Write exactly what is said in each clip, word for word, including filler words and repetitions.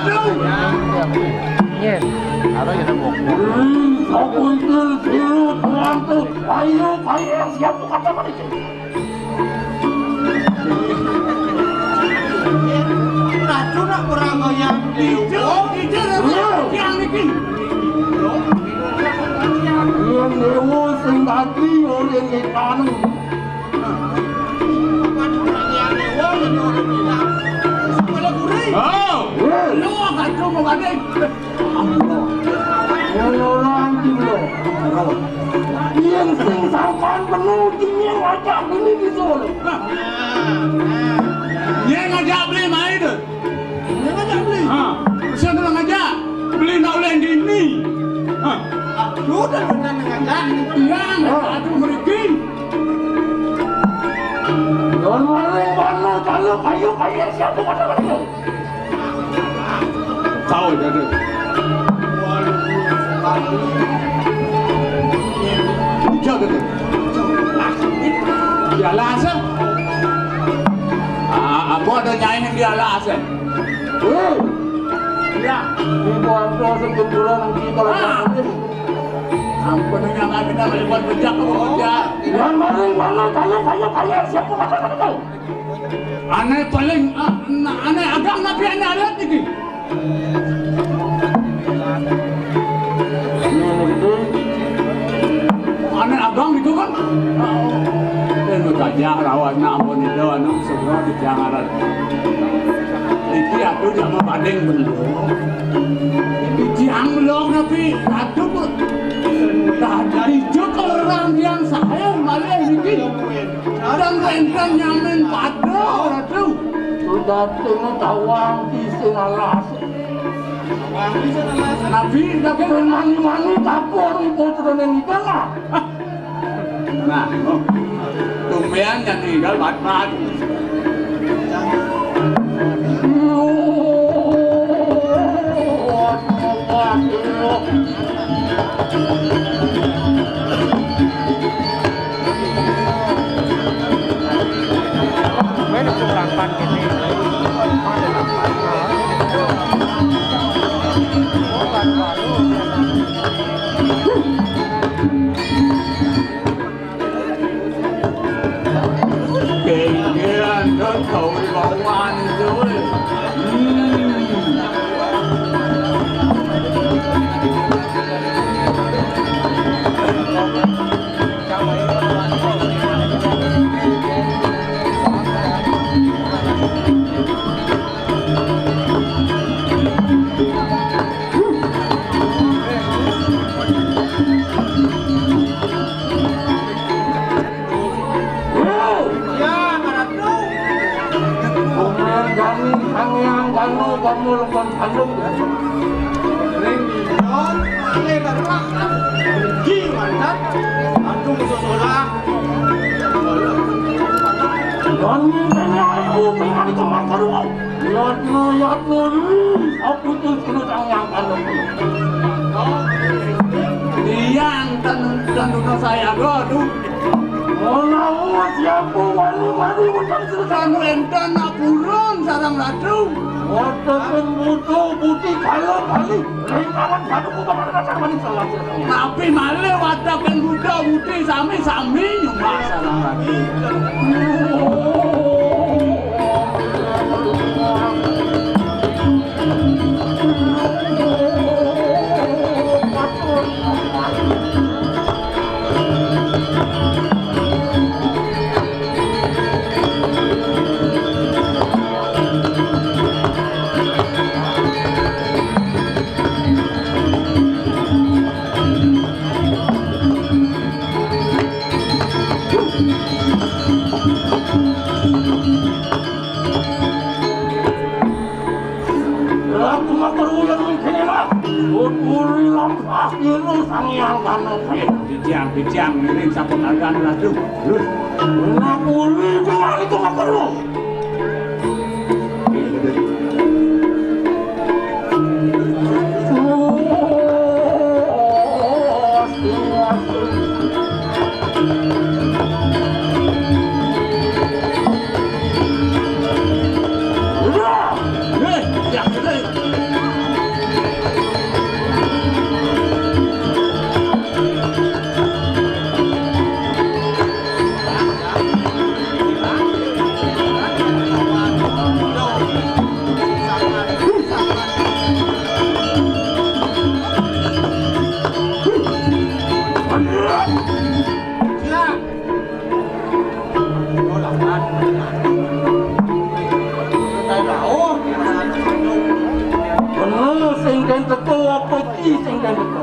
Nggih. Ih, sapa iki sing tuanku? Ayo, ayo, siap kata mari. Racun nak kurang goyang. Dijil, dijil, yang iki. Yen dewa sing tadi oleh ngitan. Oh. Lu agak cuma balik. Ngono lho, anjing lho. Yen sing sampean penuh, iki ngajak beli di Solo. Yen ngajak beli main to. Yen ngajak beli. Ha, sing ngajak beli nak oleh dini. Ha. Aku dah pernah ngajak. Iya, aku mriki. Don maring kono, kalau kayu, kayu siapa kata-kata. Tahu jadi. Hijau gitu. Di alas. Ah, apa ada nyai yang di alas? Oh. Ya, di bawah sing kuburan nanti kalau ampun yang ada balik buat bejak, bejak. Don maring kono, kalau kayu, kayu siapa kata-kata. Ane paling, ah, na-, ane agak nabi ane alat iki. Ane agak niku kan. Anu gajah rawat nak ampun itu anu segera dijangaran. Iki aku jangan banding bener. Iki yang belum nabi, aduh, dah dari orang yang saya malah iki. Dan wénten nyamin padha, Ratu. Sudating tawang di sing alas. Nabi, nabi mani-mani kapur putrane ngigal lah. Nah, oh. Tumbean yang ngigal bat-bat. Kengkian don kau di bawah ni tu. Hmm. Kemudian kami, kami yang kanu, kamu lepas kandung. Ring Yon, ale karo Ji mandat, aduh, musuh solah. Yon, ini aku pengen itu makan. Yatno, yatno, ih, aku tuh sudah tangan kalau. Iya, enten, enten udah saya, aduh. Menawa siapa wani-wani utang serta. Kamu enten nak burun sarang ratu. Wadah pun butuh budi kalau balik. Rintangan satu kubang ada dasar manis selatan. Tapi malih wadah kan buta budi sami-sami nyumbang sarang lagi. Laku matur uyan mungkin enak. Uturi lampah kiro sang yang kanopi. Bijang, bijang, ngiring sampun argan ratu. Lur. Nak uli kemari ke matur. Sing kene to.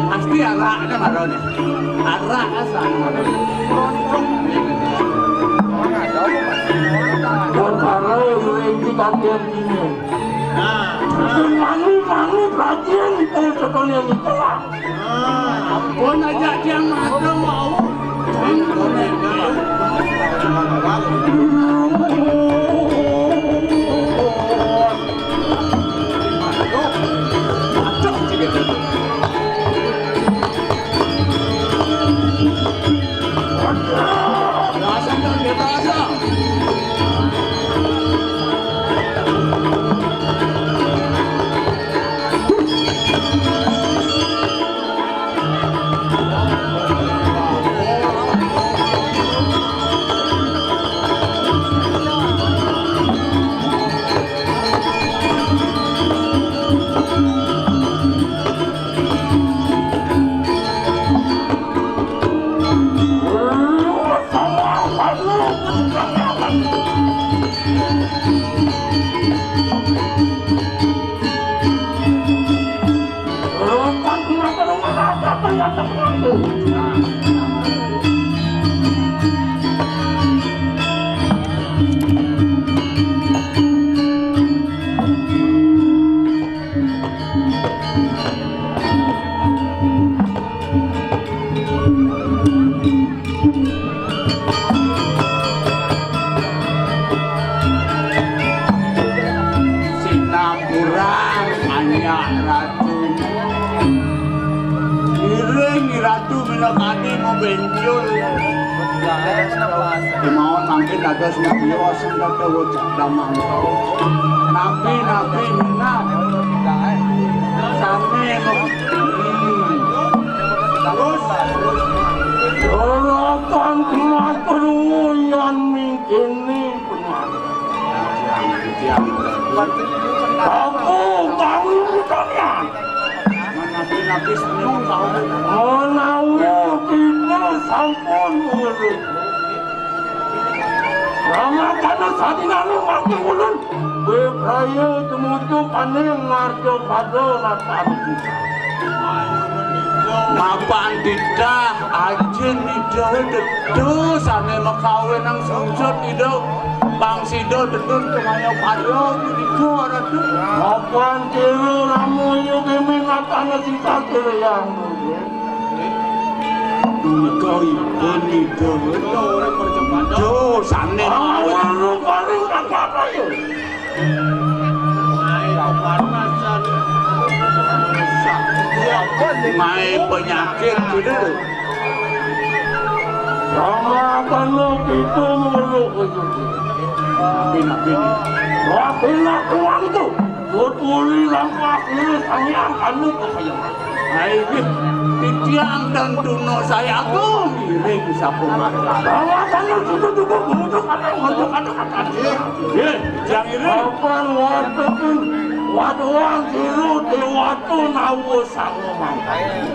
Pasti arak ada marane. Arak asal marane. Wong karo luwih iki kagian dingin. Nah, nah. Manu-manu perhatian itu sekalian itu lah. Nah, ampun aja dia madu mau. Sinamburan anyak ratu. Iring ratu minakadi mau bencul. Kemauan mangkin dados nabi wasen dados wujud damang. Nabi-nabi minat. Sami mau. Hmm. Terus. Ora kan kumatur uyan mingkini. Aku kawin sekalian. Menawi kita sampun urip. Ramakana sadinane mati ulun. Bebraya tumuju paning ngarjo pada natan. Mapan titah ajin Ida Dedu sane makawin nang sungsut Ida Bang Sida Dedu kemaya pada punika Ratu. Mapan tira ramu yu kemi natana sita tira yang. Punika ipun Ida Dedu sane makawin. Awan lu paling kakak ayo. Mai penyakit gitu. Sama kan lo itu meluk itu. Nabi, nabi. Wah, benar tuan itu. Tutuli langkah ini sangyang kanu kesayangan. Hai, titiang dan tuno saya agung. Iring sapu mata. Sama kan lo itu juga butuh kata, butuh kata, kata. Nggih, Jang Iring. Apa watetin, watuan siru dewata nawa sango mangkane.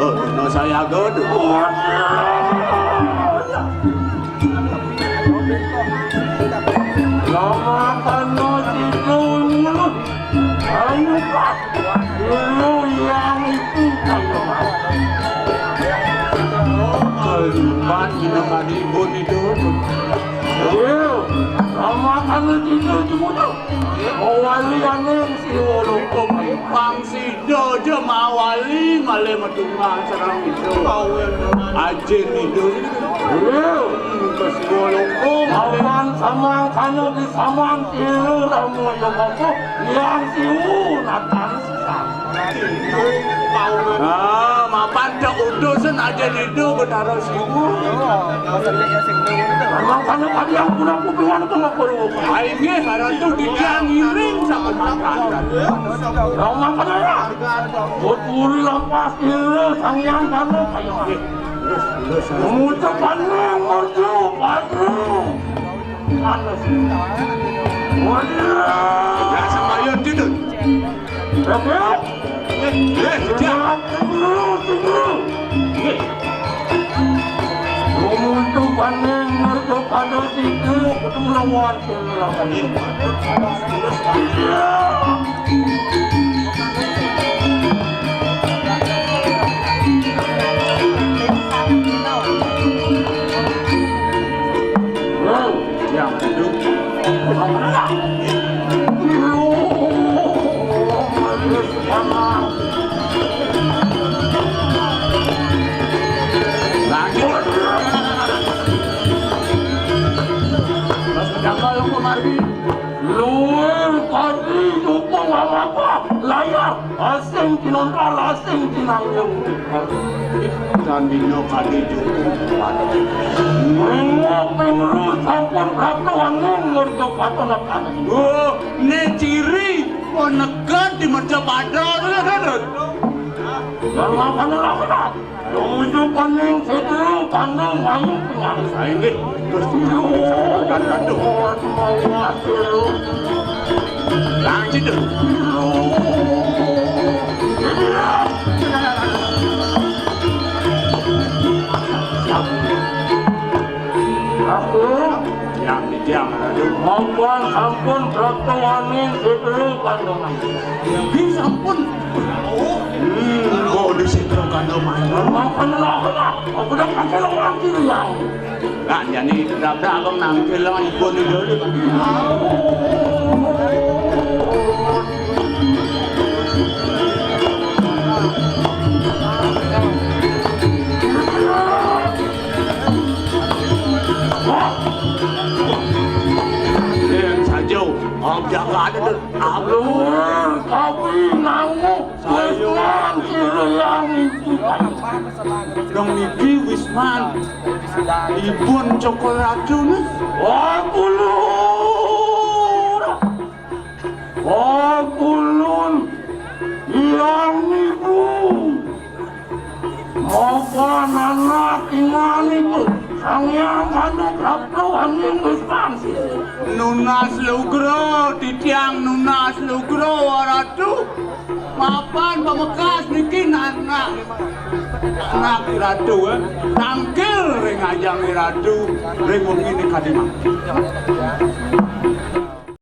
Oh, no saya godo. Nama kano situ ngulu. Ayo, Pak. Dulu yang itu kayo, Pak. Kalimat minangka ibu itu. Iya, sama kami itu cuma tuh. Mawali ane si woloko. Pang sida aja mawali malih metungan sareng itu. Ajin itu. Iya. Terus woloko. Awan samang kano di samang kiri ramu yang apa? Yang siwu natan sisa. Ah, mapan cak utusan aja itu Betara Siwu. Emang kalau kalian kurang kupingan ke ngakuru. Aing ngaratu di tiang ngiring sama makan. Kau makan ya? Buturi lampas ieu sangyang kamu kayak. Ngucap anu, ngucap anu. Panas. Waduh. Ya, sama Yon Judul. Oke. Eh, eh, dia. Tunggu, tunggu. Untuk panen, untuk panen itu, ketemu lawan. Lanjut. Mas, kenapa lu kemari? Luwih kadi dukung apa? Layar asing tinontal, asing tinanggung. Dan dino kadi dukung. Mengko pengru sampun prapta wanging ngerto katon. Oh, ne ciri penegat di Mercapada. Dan makan lah. Tumuju paning setu kandang ayu penyang. Inggih, Gusti. Kan aduh. Lanjut. Aku yang diam, aduh. Mampun sampun prapta wanging setu kandang. Inggih sampun. Hmm, kok di situ kan lumayan. Makan lah, aku udah pakai lagi yang. Nah, jadi dadak abang nangkil lah, ibu nih dulu. Yang saja, oh, jangan ada tuh. Alur, kami nanggung. Wisman, Sri Hyang Wisman. Dong niki Wisman. Ibun Cokor Ratu nih. Wah, kulun. Wah, kulun. Hyang Ibu. Mapan anak ingan ibu. Sang Hyang Anu Prapto Aning Wisman. Nunas lugra, titiang nunas lugra, Ratu. Mapan pamekas niki anak, anak Ratu, eh. Tangkil ring ajang Ratu, ring wengi nika diman.